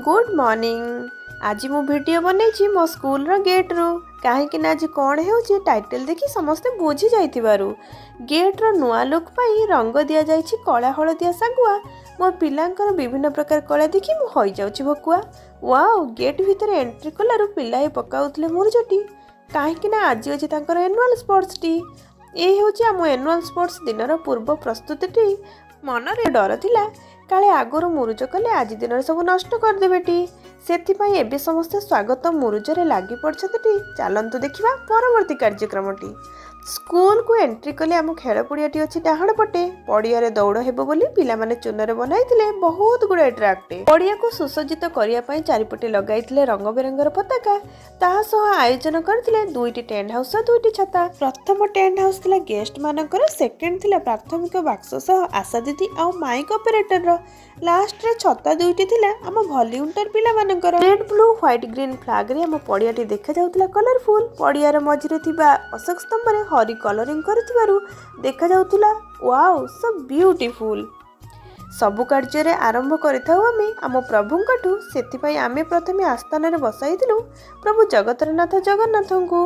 Good morning. ଆଜି ମୁଁ video ବନେଇଛି ମୋ ସ୍କୁଲର ଗେଟ୍ରୁ, କାହିଁକି ନା ଆଜି କ'ଣ ହେଉଛି ଟାଇଟେଲ୍ ଦେଖି ସମସ୍ତେ ବୁଝି ଯାଇଥିବାରୁ। ଗେଟ୍ର ନୂଆ ଲୁକ୍ ପାଇଁ ରଙ୍ଗ ଦିଆଯାଇଛି କଳା, ହଳଦିଆ, ଶାଗୁଆ। ମୋ ପିଲାଙ୍କର ବିଭିନ୍ନ ପ୍ରକାର କଳା ଦେଖି ମୁଁ ହୋଇଯାଉଛି ଭକୁଆ। ୱାଓ, ଗେଟ୍ ଭିତରେ ଏଣ୍ଟ୍ରି କଲାରୁ ପିଲାଏ ପକାଉଥିଲେ ମୁରୁଜଟି, କାହିଁକି ନା ଆଜି ଅଛି ତାଙ୍କର ଆନୁଆଲ୍ ସ୍ପୋର୍ଟସଟି। ଏ ହେଉଛି ଆମ ଆନୁଆଲ୍ ସ୍ପୋର୍ଟସ ଦିନର ପୂର୍ବ ପ୍ରସ୍ତୁତିଟି। ମନରେ ଡର ଥିଲା, କାଳେ ଆଗରୁ ମୁରୁଜ କଲେ ଆଜି ଦିନରେ ସବୁ ନଷ୍ଟ କରିଦେବେଟି। ସେଥିପାଇଁ ଏବେ ସମସ୍ତେ ସ୍ୱାଗତ ମୁରୁଜରେ ଲାଗି ପଡ଼ିଛନ୍ତି। ଚାଲନ୍ତୁ ଦେଖିବା ପରବର୍ତ୍ତୀ କାର୍ଯ୍ୟକ୍ରମଟି। ସ୍କୁଲକୁ ଏଣ୍ଟ୍ରି କଲେ ଆମ ଖେଳ ପଡ଼ିଆଟି ଅଛି ଡାହାଣ ପଟେ। ପଡ଼ିଆରେ ଦୌଡ଼ ହେବ ବୋଲି ପିଲାମାନେ ଚୂନରେ ବନାଇଥିଲେ ବହୁତ ଗୁଡ଼ାଏ ଟ୍ରାକ୍ଟେ। ପଡ଼ିଆକୁ ସୁସଜ୍ଜିତ କରିବା ପାଇଁ ଚାରିପଟେ ଲଗାଇଥିଲେ ରଙ୍ଗ ବେରଙ୍ଗର ପତାକା। ତାହା ସହ ଆୟୋଜନ କରିଥିଲେ ଦୁଇଟି ଟେଣ୍ଟ ହାଉସ୍ ଓ ଦୁଇଟି ଛତା। ପ୍ରଥମ ଟେଣ୍ଟ ହାଉସ୍ ଥିଲା ଗେଷ୍ଟ ମାନଙ୍କର, ସେକେଣ୍ଡ ଥିଲା ପ୍ରାଥମିକ ବାକ୍ସ ସହ ଆଶା ଦିଦି ଆଉ ମାଇକ୍ ଅପରେଟରର, ଲାଷ୍ଟରେ ଛତା ଦୁଇଟି ଥିଲା ଆମ ଭଲ୍ୟୁଣ୍ଟର ପିଲାମାନଙ୍କର। ରେଡ୍, ବ୍ଲୁ, ହ୍ୱାଇଟ୍, ଗ୍ରୀନ୍ ଫ୍ଲାଗରେ ଆମ ପଡ଼ିଆଟି ଦେଖାଯାଉଥିଲା କଲରଫୁଲ୍। ପଡ଼ିଆର ମଝିରେ ଥିବା ଅଶୋକ ସ୍ତମ୍ଭରେ ହରି କଲରିଂ କରିଥିବାରୁ ଦେଖାଯାଉଥିଲା ୱାଓ, ସୋ ବିୟୁଟିଫୁଲ୍। ସବୁ କାର୍ଯ୍ୟରେ ଆରମ୍ଭ କରିଥାଉ ଆମେ ଆମ ପ୍ରଭୁଙ୍କଠୁ। ସେଥିପାଇଁ ଆମେ ପ୍ରଥମେ ଆସ୍ଥାନରେ ବସାଇଥିଲୁ ପ୍ରଭୁ ଜଗତର ନାଥ ଜଗନ୍ନାଥଙ୍କୁ।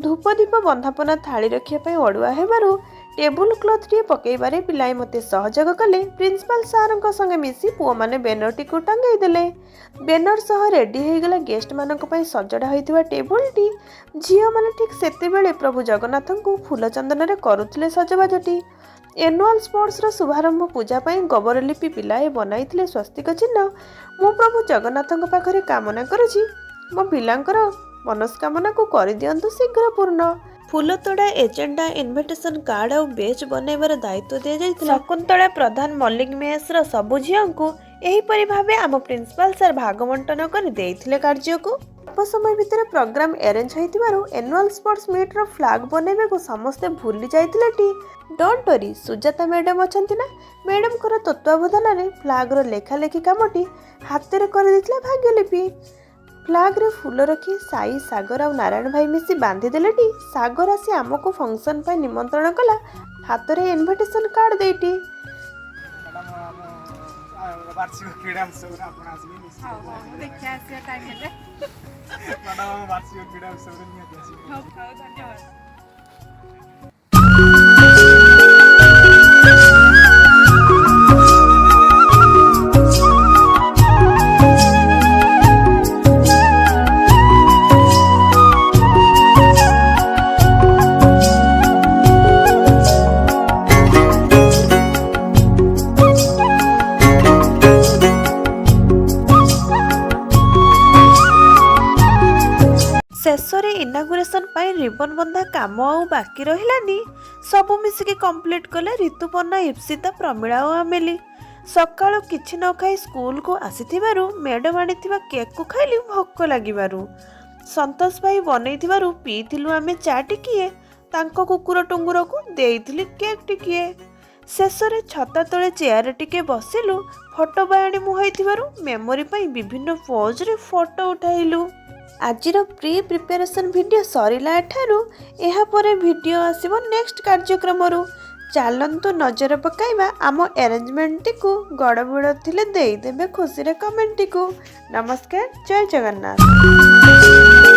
ଧୂପ, ଦୀପ, ବନ୍ଦାପନା ଥାଳି ରଖିବା ପାଇଁ ଅଡ଼ୁଆ ହେବାରୁ ଟେବୁଲ କ୍ଲଥଟିଏ ପକାଇବାରେ ପିଲାଏ ମୋତେ ସହଯୋଗ କଲେ। ପ୍ରିନ୍ସିପାଲ ସାରଙ୍କ ସଙ୍ଗେ ମିଶି ପୁଅମାନେ ବ୍ୟାନରଟିକୁ ଟଙ୍ଗାଇ ଦେଲେ। ବ୍ୟାନର ସହ ରେଡି ହୋଇଗଲା ଗେଷ୍ଟମାନଙ୍କ ପାଇଁ ସଜଡ଼ା ହୋଇଥିବା ଟେବୁଲଟି। ଝିଅମାନେ ଠିକ୍ ସେତେବେଳେ ପ୍ରଭୁ ଜଗନ୍ନାଥଙ୍କୁ ଫୁଲ ଚନ୍ଦନରେ କରୁଥିଲେ ସଜବାଜଟି। ଏନୁଆଲ ସ୍ପୋର୍ଟସର ଶୁଭାରମ୍ଭ ପୂଜା ପାଇଁ ଗୋବର ଲିପି ପିଲାଏ ବନାଇଥିଲେ ସ୍ୱସ୍ତିକ ଚିହ୍ନ। ମୁଁ ପ୍ରଭୁ ଜଗନ୍ନାଥଙ୍କ ପାଖରେ କାମନା କରୁଛି, ମୋ ପିଲାଙ୍କର ମନସ୍କାମନାକୁ କରିଦିଅନ୍ତୁ ଶୀଘ୍ର ପୂର୍ଣ୍ଣ। ଫୁଲତୋଡ଼ା, ଏଜେଣ୍ଡା, ଇନଭିଟେସନ କାର୍ଡ ଆଉ ବେଜ୍ ବନାଇବାର ଦାୟିତ୍ୱ ଦିଆଯାଇଥିଲା ଶକୁନ୍ତଳା ପ୍ରଧାନ ମଲ୍ଲିକ ମେସ୍ର ସବୁ ଝିଅଙ୍କୁ। ଏହିପରି ଭାବେ ଆମ ପ୍ରିନ୍ସିପାଲ ସାର୍ ଭାଗ ବଣ୍ଟନ କରି ଦେଇଥିଲେ କାର୍ଯ୍ୟକୁ। ଅଳ୍ପ ସମୟ ଭିତରେ ପ୍ରୋଗ୍ରାମ ଆରେଞ୍ଜ ହୋଇଥିବାରୁ ଆନୁଆଲ ସ୍ପୋର୍ଟସ ମିଟ୍ର ଫ୍ଲାଗ ବନାଇବାକୁ ସମସ୍ତେ ଭୁଲି ଯାଇଥିଲେ ଟି। Don't worry, Sujata madam ଅଛନ୍ତି ନା? ମ୍ୟାଡ଼ାମଙ୍କର ତତ୍ତ୍ୱାବଧାନରେ ଫ୍ଲାଗର ଲେଖାଲେଖି କାମଟି ହାତରେ କରିଦେଇଥିଲା ଭାଗ୍ୟଲିପି। ଫ୍ଲାଗରେ ଫୁଲ ରଖି ସାଇ, ସାଗର ଆଉ ନାରାୟଣ ଭାଇ ମିଶି ବାନ୍ଧିଦେଲେଟି। ସାଗର ଆସି ଆମକୁ ଫଙ୍କସନ୍ ପାଇଁ ନିମନ୍ତ୍ରଣ କଲା ହାତରେ ଇନଭିଟେସନ୍ କାର୍ଡ଼ ଦେଇଟି। ମ୍ୟାଡ଼ାମ, ଆମ ବାର୍ଷିକ କ୍ରୀଡ଼ା ଉତ୍ସବରେ ଆପଣ ଆସିବେ ନିଶ୍ଚିତ। ହଉ ହଉ, ମୁଁ ଦେଖିବା, ଆସିବା ଟାଇମ୍ ହେଲେ। ମ୍ୟାଡ଼ାମ, ଆମ ବାର୍ଷିକ କ୍ରୀଡ଼ା ଉତ୍ସବରେ ନିହାତି ଆସିବେ। ହଉ ହଉ, ଧନ୍ୟବାଦ। ଶେଷରେ ଇନାଗୁରେସନ୍ ପାଇଁ ରିବନ୍ ବନ୍ଧା କାମ ଆଉ ବାକି ରହିଲାନି। ସବୁ ମିଶିକି କମ୍ପ୍ଲିଟ୍ କଲେ ଋତୁପର୍ଣ୍ଣା, ଇପ୍ସିତା, ପ୍ରମିଳା ଓ ଆମେଲି। ସକାଳୁ କିଛି ନ ଖାଇ ସ୍କୁଲକୁ ଆସିଥିବାରୁ ମ୍ୟାଡ଼ାମ୍ ଆଣିଥିବା କେକ୍କୁ ଖାଇଲି ଭୋକ ଲାଗିବାରୁ। ସନ୍ତୋଷ ଭାଇ ବନେଇଥିବାରୁ ପିଇଥିଲୁ ଆମେ ଚା ଟିକିଏ। ତାଙ୍କ କୁକୁର ଟୁଙ୍ଗୁରକୁ ଦେଇଥିଲି କେକ୍ ଟିକିଏ। ଶେଷରେ ଛତା ତଳେ ଚେୟାରରେ ଟିକେ ବସିଲୁ। ଫଟୋ ବାୟାଣୀ ମୁଁ ହୋଇଥିବାରୁ ମେମୋରି ପାଇଁ ବିଭିନ୍ନ ପୋଜ୍ରେ ଫଟୋ ଉଠାଇଲୁ। ଆଜିର ପ୍ରି ପ୍ରିପାରେସନ୍ ଭିଡ଼ିଓ ସରିଲା ଏଠାରୁ। ଏହାପରେ ଭିଡ଼ିଓ ଆସିବ ନେକ୍ସଟ କାର୍ଯ୍ୟକ୍ରମରୁ। ଚାଲନ୍ତୁ ନଜର ପକାଇବା ଆମ ଆରେଞ୍ଜମେଣ୍ଟଟିକୁ। ଗଡ଼ବଡ଼ ଥିଲେ ଦେଇଦେବେ ଖୁସିରେ କମେଣ୍ଟଟିକୁ। ନମସ୍କାର, ଜୟ ଜଗନ୍ନାଥ।